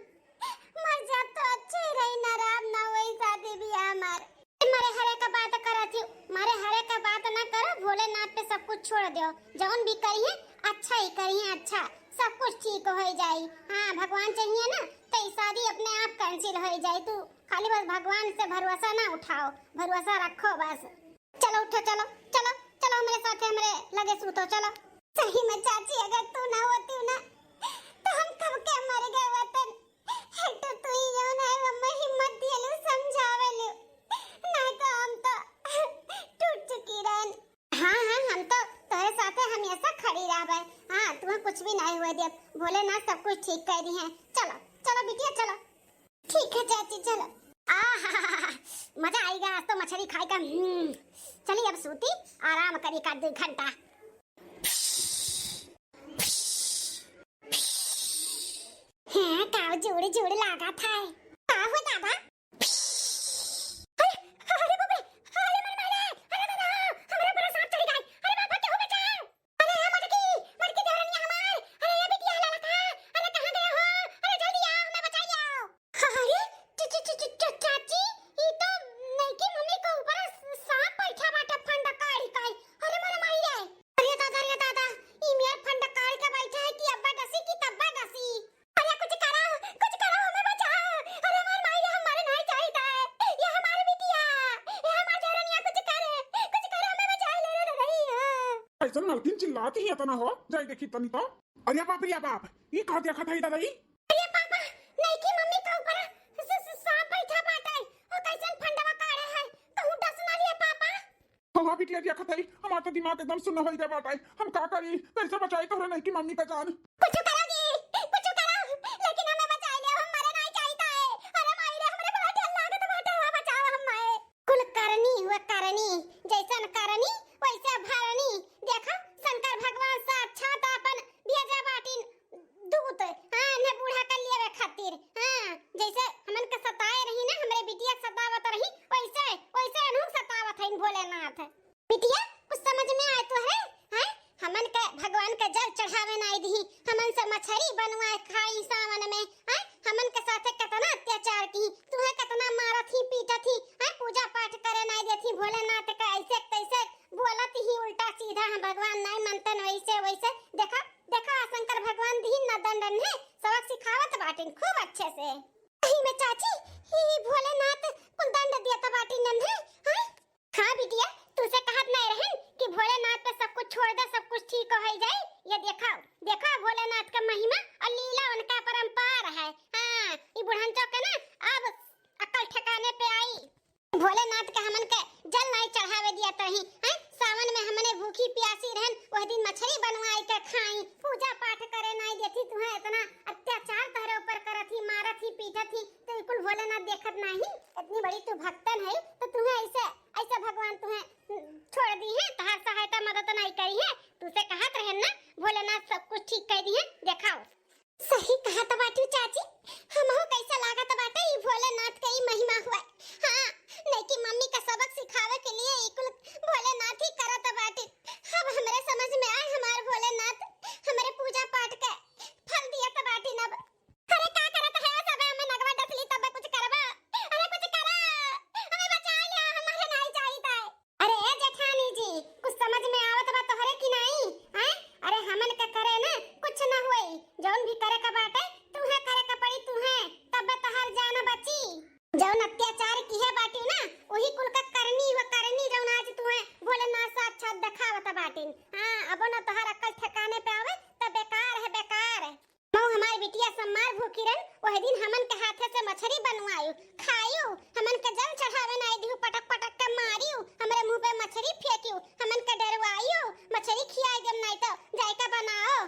मर जाब तो अच्छे रही ना, राम ना वही शादी बियाह हमार। मारे हरे का बात करत ही, मारे हरे का बात ना करो, भोलेनाथ पे सब कुछ छोड़ दियो। जौन भी करिहे अच्छा ही करिहे, अच्छा सब कुछ ठीक होइ जाई। हाँ, भगवान चाहिए ना, तो ई शादी अपने आप cancel होइ जाई। तू खाली बस भगवान से भरोसा ना उठाओ, भरोसा रखो बस। चलो उठो, चलो, चलो, चलो हमरे साथे, हमरे लगे सूतो, चलो। सही में चाची, अगर तू ना होती ना, तो हम कब के मर गए होतन। एक तो तू ही जौन है, मम्मा हिम्मत दियलू, समझावेलू, ना तो हम तो टूट चुकी रहन। हाँ, हाँ, हम तो तोहरे साथे हमेशा खड़ी रहबे। हाँ, तुम्हें कुछ भी नाहीं हुए देब, भोलेनाथ सब कुछ ठीक कइ दिहे। चलो, चलो बिटिया, चलो। ठीक है चाची, चलो। आहा, मजा आइगा आज तो मछरी खाए का। हम्म, चली अब सूती, आराम करी का दो घंटा। हैं, का जुड़ जुड़ लागा था। का हो दादा? अरे, अरे बाप रे, अरे मर मारे, अरे दादा, हमरा ऊपर सांप चढ़ी गई। अरे बाबा, केहू बचाओ। अरे ए मटकी, मटकी देवरनिया हमार, अरे ए बिटिया लाला था, अरे कहाँ गए हो? अरे जल्दी आओ, हमें बचाई आओ। अरे, च-, च-, च-, च-, च-, चाची, ई तो नईकी मम्मी के ऊपर सांप बैठा बाटे फंदा काढ़ी काई। अरे मोर माई रे, अरे दादा, अरे दादा, ई मेर फंदा काढ़ी के बैठा है कि अब्बा डसी कि तब्बा डसी। अरे कुछ करो, कुछ करो, हमें बचाओ। अरे हमार माई रे, हमारे नहीं चाहिए था। ये हमारे बिटिया, ये हमार देवरनिया, कुछ करे, कुछ करे, हमें बचा ले रे रही है। ऐसन मलकिन चिल्लात ही इतना हो, जाई देखी तनी तो। अरे बाप रे बाप, ई का देखत है दादा ई? अरे पापा, नईकी मम्मी के ऊपर स-, स-, सांप बैठा बाटे। ओ कैसन फंदवा काढ़े है, कहूँ डस ना लिए पापा। हाँ, हाँ, बिटिया देखत है, हमार तो दिमाग एकदम सुन्न होइ गया बाटे। हम का करी, कैसे बचाई तोहरे नईकी मम्मी का जान? कुछ करो जी, कुछ करो, लेकिन हमें बचाई ले, हम मरे नहीं चाहिए। अरे माई रे, हमरे बड़ा डर लागत बाटे, हमें बचाओ, हम माए। कुल करनी हुआ करनी, जैसन करनी वैसे भरनी। देखा, शंकर भगवान साक्षात अपन भेजा बाटिन दूत, हाँ, इन्हें बूढ़ा कर लेवे खातिर, हाँ, जैसे हमन के सताए रही ना, हमरे बिटिया के सतावत रही, वैसे, वैसे इन्हों सतावत हईन भोलेनाथ। बिटिया, कुछ समझ में आए तोहरे, हैं? हमन के भगवान के जल चढ़ावे नाई दिही, हमन से मछरी बनवाए खाई सावन में, हैं? हमन के साथे कितना अत्याचार की, तुहे कितना मारत ही, पीटत ही, हैं? पूजा पाठ करे नाई देत ही, भोलेनाथ का ऐसे तैसे बोलत ही उल्टा सीधा, हम भगवान नाई मनतन वैसे वैसे। देखा, देखा, शंकर भगवान दिही न दंडन है, सबक सिखावत बाटिन खूब अच्छे से। सही में चाची, ही भोलेनाथ कुल दंड दियत बाटिन है, हैं? हाँ बिटिया, तुसे कहत नहीं रहन कि भोलेनाथ पे सब कुछ छोड़ दे, सब कुछ ठीक हो जाए। ये देखा, देखा भोलेनाथ का महिमा और लीला उनका अपरंपार है। हाँ, ये बुढ़नचो के ना अब अकल ठिकाने पे आई। भोलेनाथ के हमन के जल नहीं चढ़ावे दिया तही, हैं? सावन में हमने भूखी प्यासी रहन, वह दिन मछली बनवाई के खाई, पूजा पाठ करे नहीं देती, तुहे इतना अत्याचार तोहरे ऊपर करत ही, मारत ही, पीटत ही, तो ई कुल भोलेनाथ देखत नहीं? इतनी बड़ी तू भक्तन है, तो तुहे ऐसे, ऐसे भगवान तुहे छोड़ दिहे, तहार सहायता मदद नहीं करिहे। तुसे कहत रहन ना, भोलेनाथ सब कुछ ठीक कर दिहे। देखाओ। सही कहत बाटू चाची, हमहू कैसा लागत बाटे ई भोलेनाथ के ई महिमा हुआ। हाँ, नईकी मम्मी का सबक सिखावे के लिए ई कुल भोलेनाथ ही करत बाटे। अब हमरे समझ में आए, हमार भोलेनाथ हमरे पूजा पाठ के फल दियत बाटे। अब अरे का करत है सबे, हमें नगवा डसली तब कुछ करबा। अरे कुछ करा, हमें बचा लिया, हमारे नहीं चाहिए। अरे ए जेठानी जी, कुछ समझ में आवत बा तोहरे कि नाई? हैं? अरे हमन के करे ना कुछ ना होई, जौन भी करे का बाटे तुहे करे का पड़ी तुहे, तब तोहर जान बची। जौन अत्याचार किहे बाटी ना, वही कुल का करनी व करनी जौन आज तुहे भोलेनाथ साक्षात देखावत बाटिन। हाँ, अब न तोहर अक्ल ठिकाने पे आवे त बेकार है, बेकार। मऊ हमार बिटिया सम्मार भूखी रहन, वह दिन हमन के हाथे से मछरी बनवायु, खायु, हमन के जल चढ़ावे नाई दिहु, पटक पटक के मारियु, हमरे मुंह पे मछरी फेंकियु, हमन के डरवायु, मछरी खियाई देम नाई तो जायका बनाओ।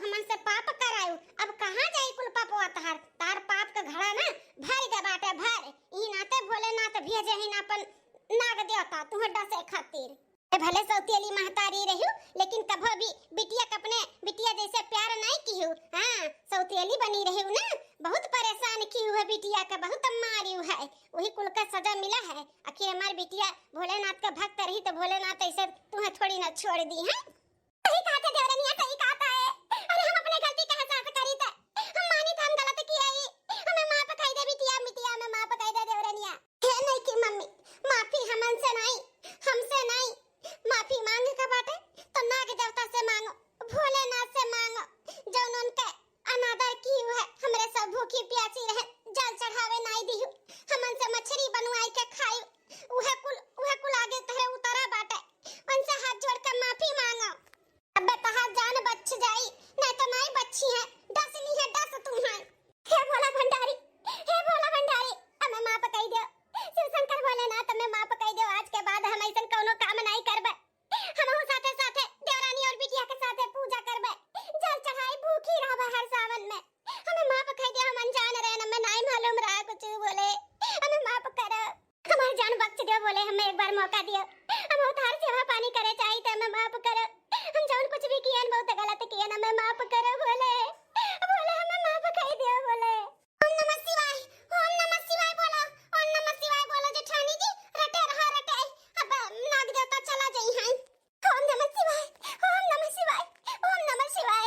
तुहे डसे खातिर। ए भले सौतेली महतारी रहिउ, लेकिन कभो भी बिटिया के अपने बिटिया जैसे प्यार नाहीं किहु। हाँ, सौतेली बनी रहिउ ना, बहुत परेशान किहु है बिटिया के, बहुत मारिउ है, वही कुल का सजा मिला है। आखिर हमार बिटिया भोलेनाथ का भक्त रही तो भोलेनाथ ऐसे तुहे थोड़ी ना छोड़ दिहैं। सही कहा थे देवरनिया, सही कहा थे। अरे हम अपने गलती का एहसास करी थे, हम मानी थे हम गलत किया ही, हमें माफ कई दे बिटिया, बिटिया हमें माफ कई दे देवरनिया। हे नइकी मम्मी, माफी हमन से नाहीं, हमसे नाहीं। माफी मांगे का बाटे तो नाग देवता से मांगो, भोलेनाथ से मांगो, जौन उनके अनादर किहु है, हमरे सब भूखी प्यासी रहे, जल चढ़ावे नाहीं दिहु, हमन से मछरी बनवाई के खाई, उहे कुल, उहे कुल आगे तहरे उतरा बाटे, उनसे हाथ जोड़ के माफी मांगो। अबे तहार जान बच जाई, नाहीं तो नाहीं बची है, डस ली है, डस तू है। हे भोला भंडारी, हे भोला भंडारी, हमें माफ कई दो। शिव शंकर भोलेनाथ, हमें माफ कई दो। आज के बाद हम ऐसन कौनो काम नाहीं करबे। हमहू साथे साथे देवरानी और बिटिया के साथे पूजा करबे, जल चढ़ाई, भूखी रहबे हर सावन में। हमें माफ कई दो, हम अनजान रहे, हमें नाहीं मालूम रहा कुछ भोले, हमें माफ करो। हमार जान बख्श दियो भोले, हमें एक बार मौका दियो। हम बहुत हर सेवा पानी करे चाहित है, हमें माफ करो। हम जौन कुछ भी किए हैं, बहुत गलत किए हैं, हमें माफ करो भोले। भोले, हमें माफ कई दियो भोले। ओम नमः शिवाय, ओम नमः शिवाय बोलो, ओम नमः शिवाय बोलो जेठानी जी। रटे रहा, रटे। अब नाग देवता चला जाई हैं। ओम नमः शिवाय, ओम नमः शिवाय, ओम नमः शिवाय,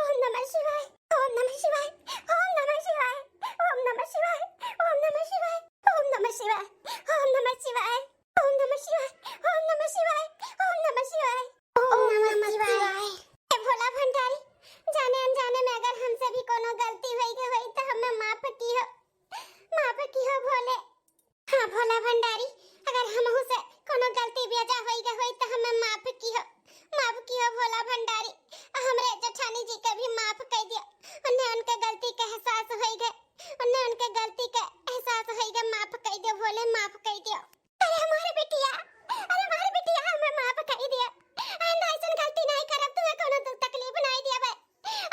ओम नमः शिवाय, ओम नमः शिवाय, ओम नमः शिवाय, ओम नमः शिवाय, ओम नमः शिवाय, ओम नमः शिवाय, ओम नमः शिवाय, ओम नमः शिवाय, ओम नमः शिवाय, ओम नमः शिवाय। हे भोला भंडारी, जाने अनजाने में अगर हमसे भी कोनो गलती होई गई होई तो हमें माफ किहो, माफ किहो भोले। हाँ भोला भंडारी, अगर हमहू से कोनो गलती बेजा होई गए होई तो हमें माफ किहो, माफ किहो भोला भंडारी। हमरे जेठानी जी के भी माफ कई दियो। उन्हें उनके गलती के एहसास होई गए, उन्हें उनके गलती के एहसास होई गए, माफ कई दियो भोले, माफ कई दियो। अरे हमारे बिटिया, अरे हमारे बिटिया, हमें माफ कई दियो। आइंदा ऐसन गलती नहीं करब, तुम्हें कोनो दुख तकलीफ नहीं दियबे।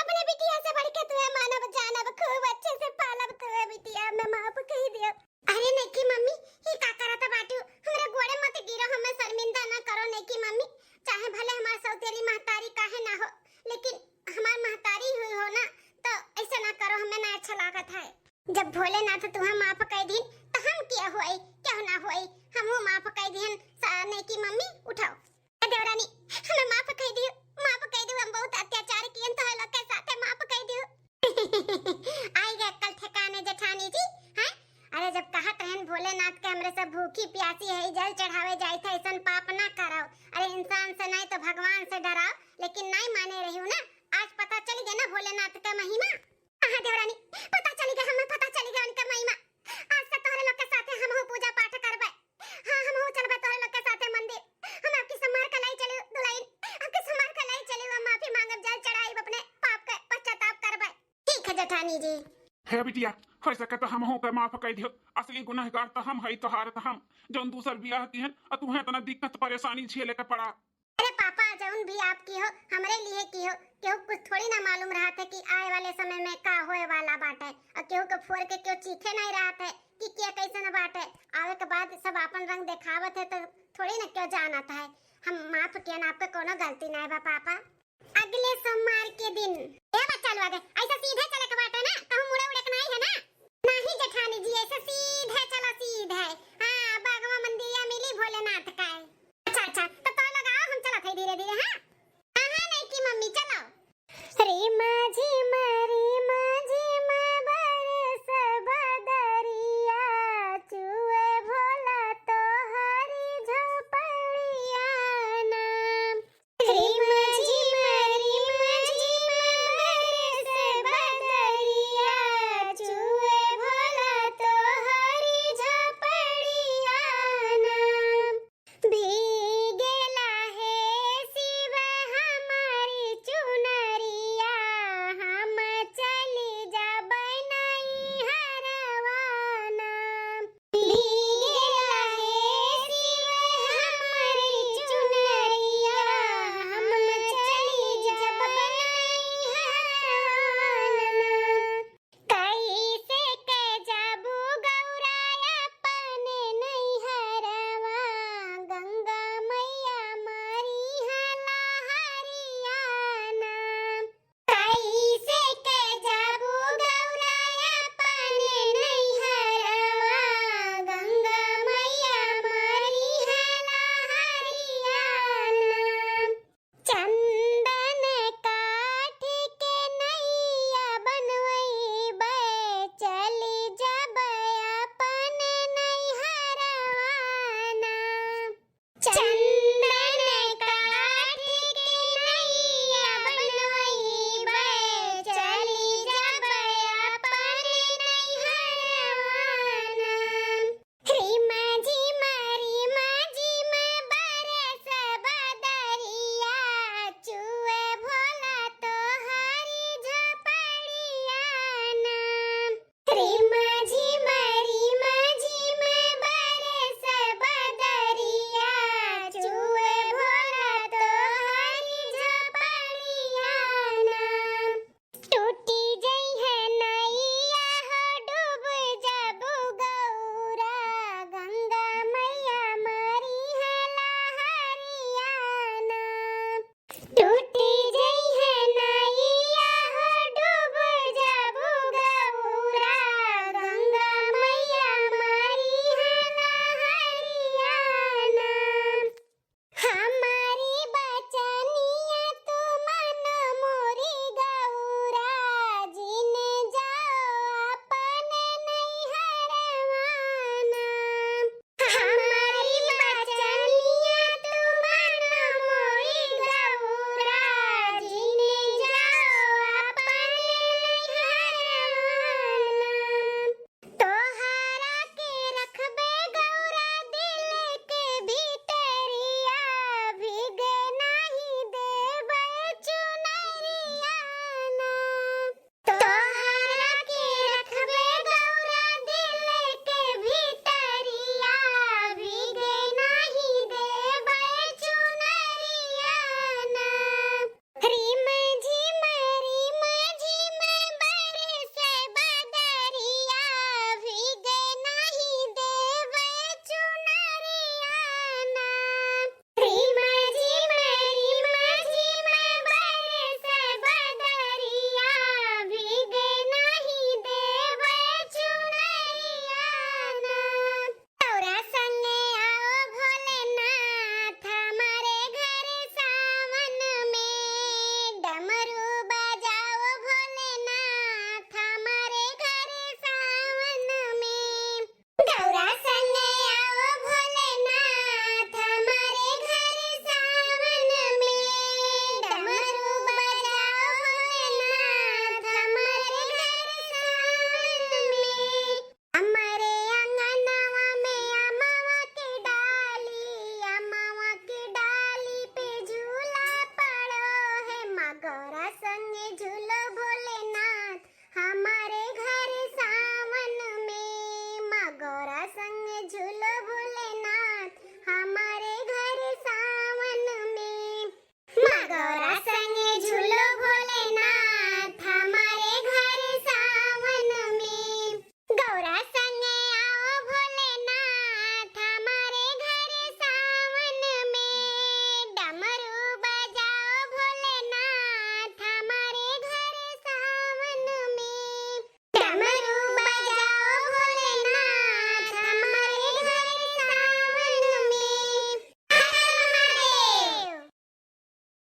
अपने बिटिया से बढ़ के तुम्हें मानब जानब, खूब अच्छे से पालब तुम्हें बिटिया, हमें माफ कई दियो। अरे नइकी मम्मी, ई का करत बाटू? हमरा गोड़े मत गिरो, हमें शर्मिंदा ना करो नइकी मम्मी। चाहे भले हमार सौतेली महतारी काहे ना हो, लेकिन हमार महतारी हुई हो ना, तो ऐसे ना करो, हमें ना अच्छा लागत है। जब भोलेनाथ तुम्हें माफ कई दीन, तो हम क्या होई, क्या ना होई, हमहू माफ कई दीन। सा-, नइकी मम्मी, उठाओ। ए देवरानी, हमें माफ कई दियो, माफ कई दियो, हम बहुत अत्याचार कियन तोहरे लोग के साथे, माफ कई दियो। आई गए अक्कल ठिकाने जेठानी जी, हैं? अरे जब कहत रहन भोलेनाथ के हमरे सब भूखी प्यासी है, जल चढ़ावे जाइत है, ऐसन पाप ना करो। अरे इंसान से नहीं तो भगवान से डराओ, लेकिन नहीं माने रही हूँ ना। आज पता चल गया ना भोलेनाथ का महिमा। हाँ देवरानी, पता चल गया हमें, पता चल गया उनका महिमा। आज से तोहरे लोग के साथे हमहू पूजा पाठ करबे। हाँ, हमहू चलबे तोहरे लोग के साथे मंदिर। हम आपकी सम्हार के लाई चली दुल्हन, आपकी सम्हार के लाई चली, हम माफी मांगब, जल चढ़ाई, अपने पाप के पश्चाताप करबे। ठीक है जेठानी जी। हे बिटिया, हो सके तो हमहू के माफ कर दियो। असली गुनहगार तो हम हई, तोहार तो हम, जौन दूसर बियाह किहन, और तुम्हें इतना दिक्कत परेशानी झेले के पड़ा। अरे पापा, जौन भी आप किहो, हमरे लिए किहो, केहू कुछ थोड़ी ना मालूम रहत है कि आए वाले समय में का होए वाला बाटे, और केहू के फोर के केहू चीखे नहीं रहत है कि के कैसन बाटे। आवे के बाद सब आपन रंग देखावत है, तो थोड़ी ना केहू जानत है। हम माफ कियन, आपके कोनो गलती नहीं बा पापा। अगले सोमवार के दिन। ए बच्चा लोग, ऐसा सीधे चले के बाटे ना, कहूँ मुड़े उड़े के नहीं है ना? नहीं जेठानी जी, ऐसे सीधे चलो, सीधे। हाँ, बागवा मंदिरिया मिली भोलेनाथ का।